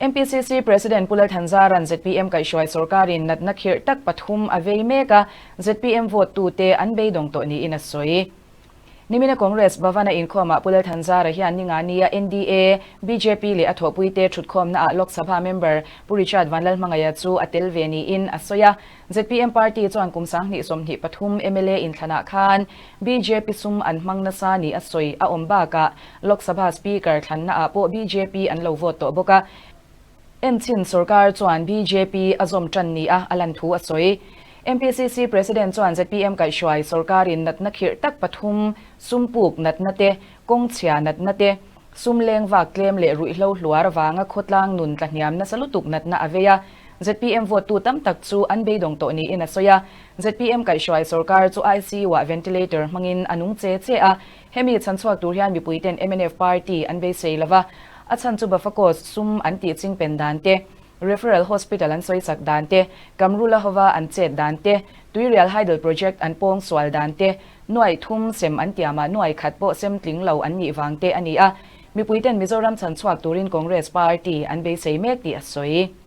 MPCC President Pu Lalthanzara'n zpm kaihhruai sorkarin natna khirh tak pathum a vei mek a, zpm vote tute an beidawng tawh niin a sawi. Nimina Congress Bhavan-a inkhawmah Pu Lalthanzara hian Ningania NDA, bjp leh a thawhpuite thutkhawmnaah Lok Sabha member Pu Richard Vanlalhmangaia chu a tel ve niin a sawi a. Zpm party chuan kum 2023 mla inthlanah khan bjp sum an hmang nasa ni a sawi a awm bakah Lok Sabha Speaker thlannaah pawh bjp an lo vote tawh bawk a. Enchin sorkar chuan bjp a zawm tan ni a a lan thu a sawi. MPCC President chuan zpm kaihhruai sorkarin natna khirh tak pathum, sum puk natna te, kawng chhia natna te, sum leng vak tlem leh ruihhlo hluar avanga khawtlang nun tlahniam nasa lutuk natna a vei a. Zpm vote tu tam tak chu an beidawng tawh niin a sawi a. Zpm kaihhruai sorkar chu ICU-ah ventilator hmangin a nung che che a. Hemi chhanchhuak tur hian mipuiten mnf party an beisei lo va, a chhan chu Bafakos sum an tih chingpen dan te, Referral Hospital an sawisak dan te, Kamrula hova an chet dan te, Tuirial Hydel Project an pawng sual dan te, nuai thum sem an tiamah nuai khat pawh sem tling lo an nih vang te a ni a. Mipuiten Mizoram chhanchhuak turin Congress party an beisei mek tih a sawi.